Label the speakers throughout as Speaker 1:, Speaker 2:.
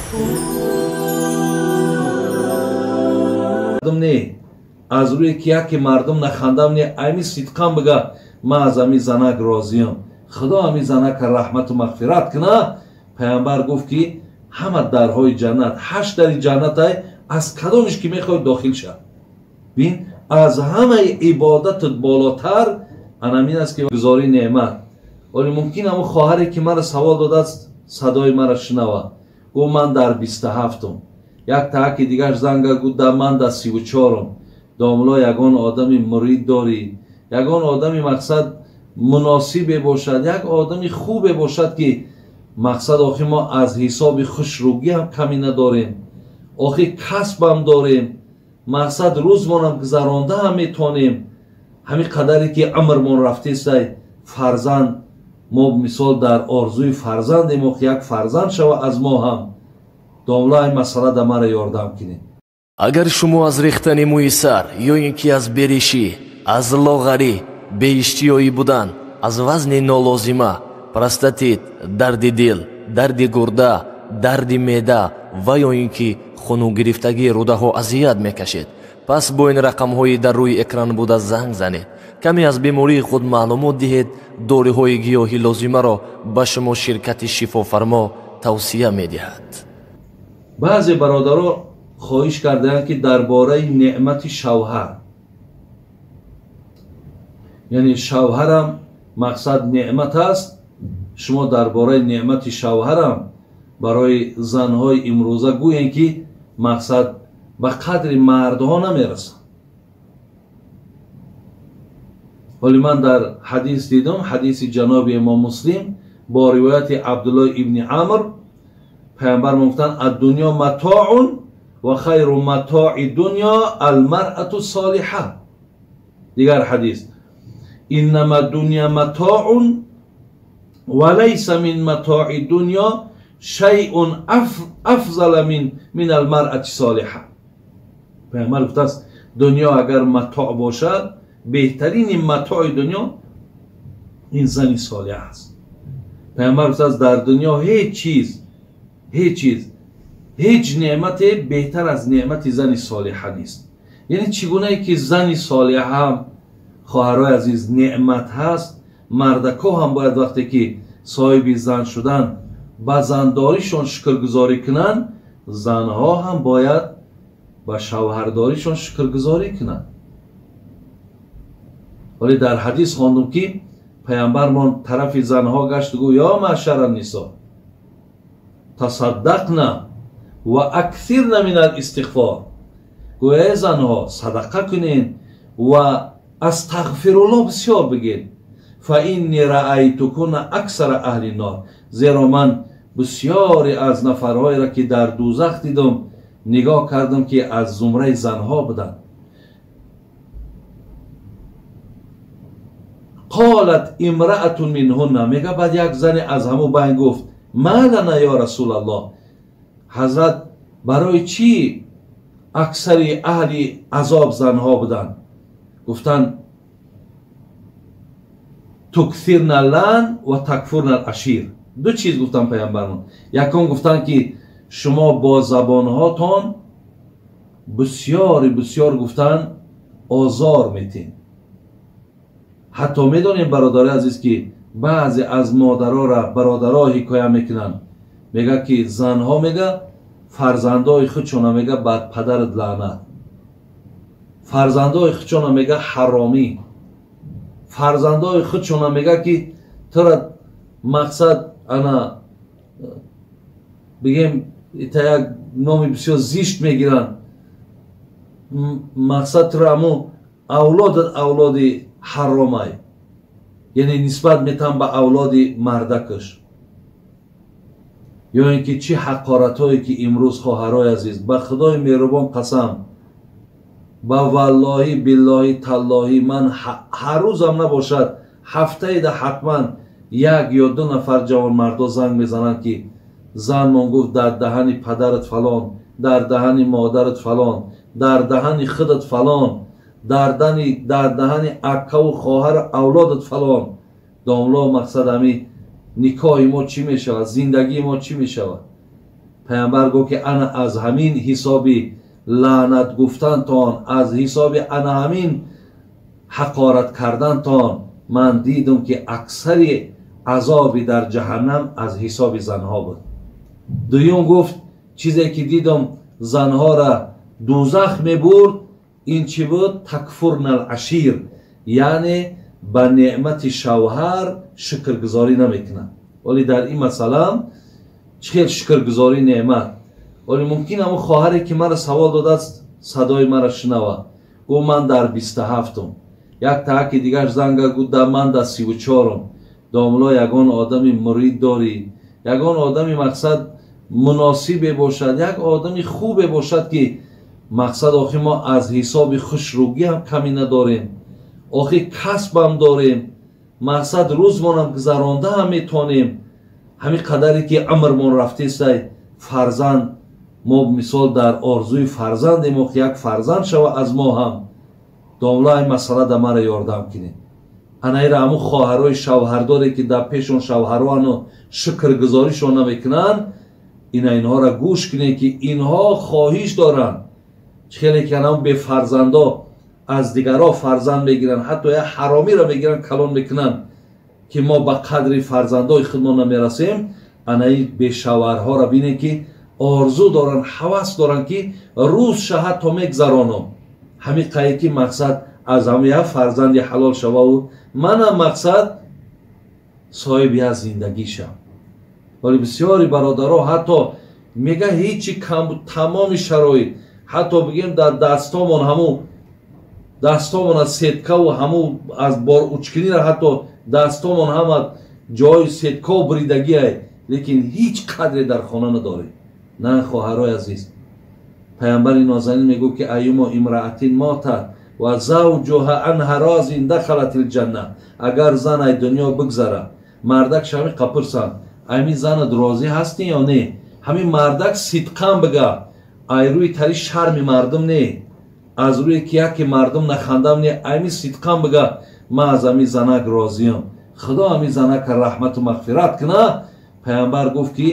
Speaker 1: Не аз рӯе ки яке мардум нахандам, не ами сидқан бига, ман аз ами занак розиям, худо ами занака раҳмату мағфират куна. Пайғамбар гуфт, ки ҳама дарҳои ҷаннат, 8 дари ҷаннатай, аз кадомиш ки мехоҳӣ дохил шав. Бин, аз ҳамаи ибодатат болотар анамин аст, ки гузорӣ неъмат. Вале мумкин ҳамун хоҳаре, ки мара савол додааст, садои мара шунава. Гуфт, ман дар 27-ум. Як таҳаки дигар занга гуфт, ман дар 34-ум. Домло, ягон одами мурид дорӣ, ягон одами мақсад муносибе бошад, як одами хубе бошад, ки мақсад охи мо аз ҳисоби хушрӯгӣ ҳам камӣ надорем, охи касбам дорем, мақсад рӯзмонам гузаронда ҳам метонем, ҳамин қадаре ки умрмон рафтесай, фарзанд мо мисол дар орзуи фарзандем, охи як фарзанд шава аз мо ҳам. Домла, ин масъала да мара ёрдам кунед.
Speaker 2: Агар шумо аз рехтани мӯи сар ё ин ки аз беришӣ, аз лоғарӣ, беиштиёӣ будан, аз вазни нолозима, простатит, дарди дил, дарди гурда, дарди меъда ва ё ин ки хунугирифтагии рӯдаҳо азият мекашед, пас бо ин рақамҳои дар рӯи экран буда занг занед, каме аз бемории худ маълумот диҳед. Доруҳои гиёҳи лозимаро ба шумо ширкати Шифофармо тавсия медиҳад.
Speaker 1: Баъзе бародаро хоҳиш кардаанд, ки дар бораи неъмати шавҳар, яъне шавҳарам мақсад неъмат аст, шумо дар бораи неъмати шавҳарам барои занҳои имрӯза гӯем, ки мақсад ба қадри мардҳо намерасанд. Вале ман дар ҳадис дидам, ҳадиси ҷаноби имом Муслим бо ривояти Абдуллоҳ ибни Амр, пайғамбар гуфтанд: ад-дунё матоун ва хайру матои дунё алмарату солиҳа. Дигар ҳадис: иннама дунё матоун ва лайса мин матои дунё шайъун афзала мин алмарати солиҳа. Пайғамбар гуфтааст, дунё агар матоъ бошад, беҳтарини матои дунё ин зани солиҳа аст. Пайғамбар гуфтааст, дар дунё ҳеҷ чиз, ҳеҷ чиз, ҳеҷ неъмате беҳтар аз неъмати зани солиҳа нест. Яъне чӣ гунае ки зани солиҳа ҳам, хоҳарои азиз, неъмат ҳаст, мардако ҳам бояд вақте ки соҳиби зан шудан, ба зандоришон шукргузорӣ кунанд, занҳо ҳам бояд ба шавҳардоришон шукргузорӣ кунанд. Вале дар ҳадис хондум, ки пайғамбармон тарафи занҳо гашт, гӯ: ё маъшара нисо, тасаддақна ва аксирна мин алистиғфор. Гӯ: эй занҳо, садақа кунед ва астағфируллоҳ бисёр бигед. Фа инни раайтукунна аксара аҳли нор. Зеро ман бисёре аз нафарҳоеро, ки дар дӯзах дидам, нигоҳ кардам, ки аз зумраи занҳо буданд. Қолат имраатун минҳунна, мега, баъд як зане аз ҳамун байн гуфт: ма лана ё расулаллоҳ, ҳазрат, барои чӣ аксари аҳли азоб занҳо буданд? Гуфтанд: туксирна лан ва такфурна ашир. Ду чиз гуфтанд пайғамбармон. Якум гуфтанд, ки шумо бо забонҳотон бисёри бисёр, гуфтанд, озор метин. Ҳатто медонем, бародари азиз, ки баъзе аз модарора бародаро ҳикоя мекунанд, мега, ки занҳо, мега, фарзандои худшона мега бар падарат лаънат, фарзандои худшона мега ҳаромӣ, фарзандои худшона мега, ки тура мақсад ана бигем та як номи бисёр зишт мегиранд, мақсад тура аму авлодат авлоди ҳаромай, яъне нисбат метам ба авлоди мардакаш. Ё ин ки чӣ ҳақоратҳое, ки имрӯз, хоҳарои азиз, ба худои меҳрубон қасам, ба валлоҳӣ, биллоҳӣ, таллоҳӣ, ман ҳар рӯзам набошад, ҳафтаеда ҳатман як ё ду нафар ҷавонмардо занг мезананд, ки занмон гуфт дар даҳани падарат фалон, дар даҳани модарат фалон, дар даҳани худат фалон, дар даҳани аккаву хоҳару авлодат фалон. Домло, мақсад ҳами никоҳи мо чӣ мешавад, зиндагии мо чӣ мешавад? Паямбар гуфт, ки ана аз ҳамин ҳисоби лаънат гуфтантон, аз ҳисоби ана ҳамин ҳақорат кардантон ман дидум, ки аксари азоби дар ҷаҳаннам аз ҳисоби занҳо буд. Дуюм гуфт, чизе ки дидум занҳоро дӯзах мебурд, ин чӣ буд? Такфурна ал-ашир, яъне ба неъмати шавҳар шукргузорӣ намекунанд. Вале дар ин масъала чӣ хел шукргузорӣ неъмат? Вале мумкин ҳамон хоҳаре, ки маро савол додааст, садои маро шунава. Гуфт, ман дар 27-ум. Як таҳаки дигар занга гуфт, ман дар 34-ум. Домло, ягон одами мурид дорӣ, ягон одами мақсад муносибе бошад, як одами хубе бошад, ки мақсад охи мо аз ҳисоби хушрӯгӣ ҳам камӣ надорем, охи касбам дорем, мақсад рӯзмонам гузаронда ҳам метонем, ҳамин қадаре ки амрмон рафтесай, фарзанд мо мисол дар орзуи фарзандем, охи як фарзанд шава аз мо ҳам. Домла, ин масъала да мара ёрдам кунед. Анаира ҳамун хоҳарои шавҳардоре, ки дар пешон шавҳароану шукргузоришон намекунанд, ина инҳоро гӯш кунед, ки инҳо хоҳиш доранд. Хеле ки анам бефарзандо аз дигарҳо фарзанд мегиранд, ҳатто як ҳаромиро мегиранд, калон мекунанд, ки мо ба қадри фарзандои худмон намерасем. Анаи бешавҳарҳоро бинед, ки орзу доранд, ҳавас доранд, ки рӯз ша ҳатто мегзаронам, ҳамин қае ки мақсад аз ҳама як фарзанди ҳалол шававу манам мақсад соҳиби як зиндагӣ шам. Вале бисёри бародаро ҳатто мега ҳечи кам, тамоми шароит, ҳатто бигем дар дастомон ҳамун дастомон аз сеткаву ҳамун аз бор учкиниро, ҳатто дастомон ҳама ҷои сеткао буридагиай, лекин ҳеҷ қадре дар хона надорем. На, хоҳарои азиз, паямбари нозанин мегӯ, ки аюмо имраатин мотат ва завҷуҳа анҳа розин дахалат илҷанна. Агар зан ай дунё бигзара, мардак шами қапурсанд, ами занат розӣ ҳастӣ ё не? Ҳамин мардак сидқан бига, ай рӯи тари шарми мардум не, аз рӯе ки яке мардум нахандам не, ами сидқан бига, ман аз ами занак розиям, худо ами занака раҳмату мағфират куна. Паямбар гуфт, ки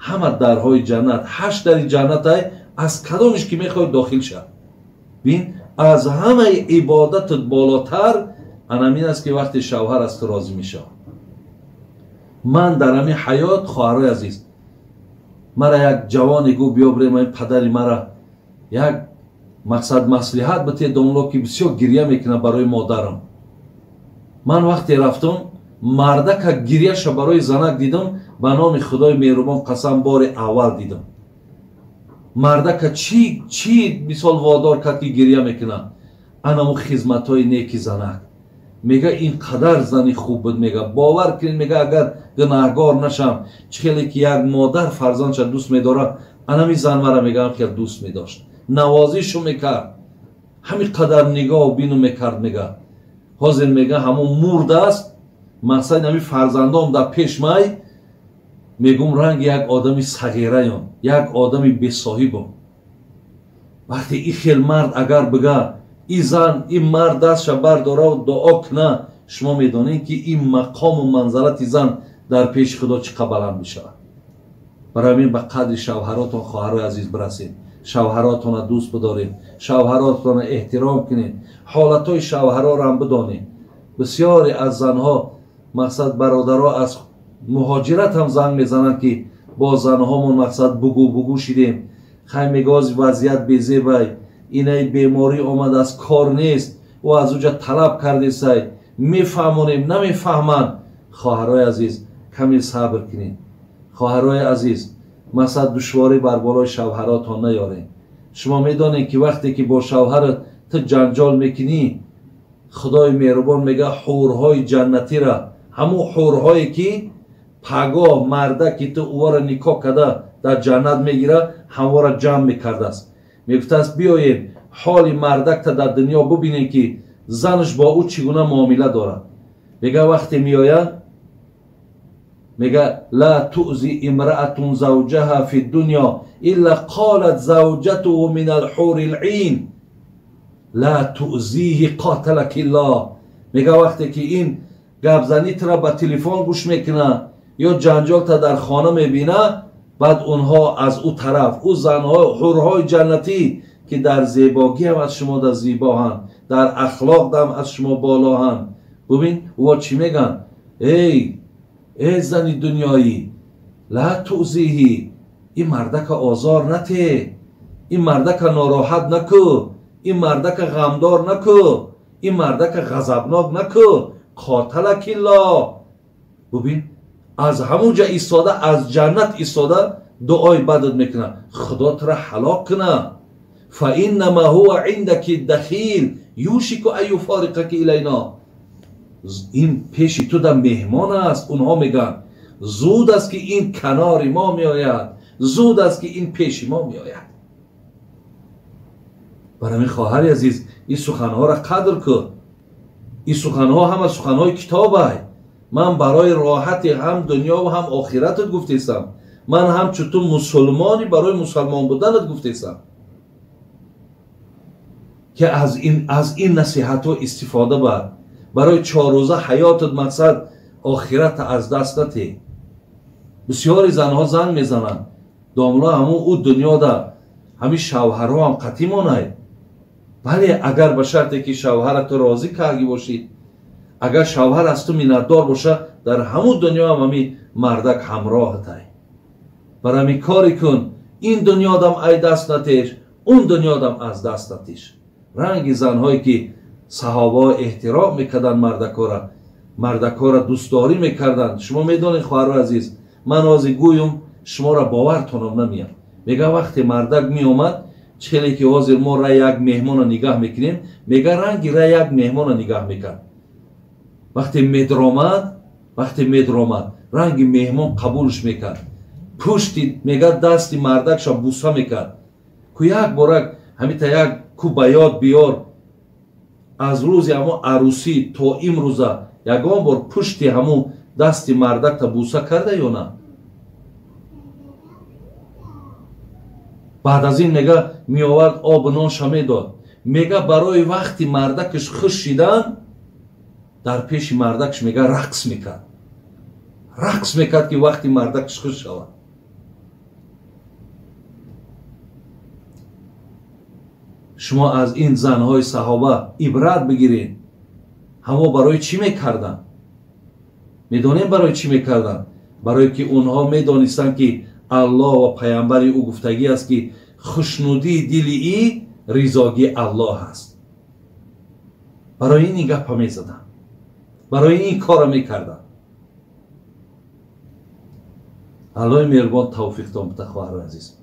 Speaker 1: ҳама дарҳои ҷаннат, 8 дари ҷаннатай, аз кадомиш ки мехоҳӣ дохил шав. Бин, аз ҳамаи ибодатат болотар анамин аст, ки вақте шавҳар аз ту розӣ мешавад. Ман дар ҳамин ҳаёт, хоҳарои азиз, мара як ҷавоне гуфт, биё бирем, ин падари мара як мақсад маслиҳат бите, домло, ки бисёр гирья мекунад барои модарам. Ман вақте рафтам, мардака гирьяша барои занак дидам, ба номи худои меҳрубон қасам, бори аввал дидам. Мардака чӣ мисол водор кард, ки гирья мекунад? Анаму хизматҳои неки занак. Мега, ин қадар зани хуб буд, мега, бовар кунед, мега, агар гунаҳгор нашам, чӣ хеле ки як модар фарзандша дӯст медорад, анами зан мара, мегаам, хел дӯст медошт, навозишу мекард, ҳамин қадар нигоҳу бину мекард. Мега, ҳозир, мега, ҳамон мурд аст, мақсади ҳамин фарзандом дар пеш май, мегум, ранги як одами сағираён, як одами бесоҳибом. Вақте ин хел мард агар бига, и зан, ин мард дастша бардораву дуо куна, шумо медонед, ки ин мақому манзалати зан дар пеши худо чӣ қадр баланд мешавад. Барои ҳамин ба қадри шавҳаротон, хоҳарои азиз, бирасед, шавҳаротонро дӯст бидоред, шавҳаротонро эҳтиром кунед, ҳолатҳои шавҳароро ҳам бидонед. Бисёре аз занҳо, мақсад бародаро аз муҳоҷират ҳам занг мезананд, ки бо занҳомон мақсад бугу бугу шидем, хай, мегаози вазъият безебай, инаи беморӣ омад, аз кор нест, ӯ аз уҷа талаб кардесай, мефаҳмонем, намефаҳманд. Хоҳарои азиз, каме сабр кунед. Хоҳарои азиз, масалан, душворӣ бар болои шавҳаротон наёред. Шумо медонед, ки вақте ки бо шавҳарат ту ҷанҷол мекунӣ, худои меҳрубон мега, ҳурҳои ҷаннатира, ҳамун ҳурҳое ки пагоҳ марда ки ту ӯро никоҳ карда дар ҷаннат мегира, ҳамвора ҷамъ мекардааст, мегуфтааст, биёед ҳоли мардакта дар дунё бубинем, ки занаш бо ӯ чӣ гуна муомила дорад. Мега, вақте меояд, мега, ла туъзи имраатун завҷаҳа фи дунё илла қолат завҷатуҳу мин алҳури лъин ла туъзиҳи қоталаки ллоҳ. Мега, вақте ки ин гапзанитра ба телефон гӯш мекунад ё ҷанҷолта дар хона мебина. Баъд онҳо аз ӯ тараф, ӯ занҳо ҳурҳои ҷаннатӣ ки дар зебогӣ ҳам аз шумо да зебоҳанд, дар ахлоқ дам аз шумо болоҳанд. Бубин, ӯ чӣ мегӯянд? Эй, эй зани дунёӣ, ла туъзиҳи, ин мардака озор нате, ин мардака нороҳат наку, ин мардака ғамдор наку, ин мардака ғазабнок наку, қоталакилло. Бубин, аз ҳамун ҷа истода, аз ҷаннат истода дуои бадат мекунад. Худо тура ҳалок куна. Фаиннама ҳува индаки дахил юшику ан юфориқаки илайно. Ин пеши ту да меҳмон аст. Онҳо мегӯянд зуд аст ки ин канори мо меояд, зуд аст ки ин пеши мо меояд. Барои хоҳари азиз, ин суханҳоро қадр кун. Ин суханҳо ҳама суханҳои китобай. Ман барои роҳати ҳам дунё ва ҳам охиратат гуфтесам. Ман ҳамчун ту мусулмонӣ барои мусалмон буданат гуфтесам ки аз ин насиҳатҳо истифода бар. Барои чоррӯза ҳаётат мақсад охирата аз даст натӣ. Бисёри занҳо занг мезананд. Домла ҳамун ӯ дунёда ҳамин шавҳарҳо ҳам қатъӣ монай. Бале, агар ба шарте ки шавҳара ту розӣ кардӣ бошӣ, агар шавҳар аз ту миннатдор боша, дар ҳамун дунё ҳам ҳамин мардак ҳамроҳатай. Бар ҳамин коре кун, ин дунёдам ай даст натеш, он дунёдам аз даст натеш. Ранги занҳое ки саҳобаҳо эҳтиром мекарданд мардакора, мардакора дӯстдорӣ мекарданд. Шумо медонед, хоҳарои азиз, ман ҳозир гӯюм шуморо бовартонам намеям. Мега вақте мардак меомад, хеле ки ҳозир мо ра як меҳмонро нигаҳ мекунем, мега ранги ра як меҳмонро нигаҳ мекард. Вақте медромад, ранги меҳмон қабулш мекард. Пушти мега дасти мардакша буса мекард. Ку як борак ҳамита як ку ба ёд биёр, аз рӯзи ҳамон арӯсӣ то имрӯза ягон бор пушти ҳамон дасти мардакта буса карда ё на? Баъд аз ин мега меовард обу нонша медод. Мега барои вақти мардакаш хуш шидан дар пеши мардакаш мега рақс мекард. Рақс мекард ки вақти мардакаш хуш шавад. Шумо аз ин занҳои саҳоба ибрат бигиред. Ҳамо барои чӣ мекарданд? Медонем барои чӣ мекарданд? Барое ки онҳо медонистанд ки Аллоҳ ва паямбари ӯ гуфтагӣ аст ки хушнудии дили ӣ ризогии Аллоҳ аст. Барои ин гапа мезаданд, барои ин корро мекарданд. Аллоҳи меҳрубон тавфиқтон бита, хоҳарои азиз.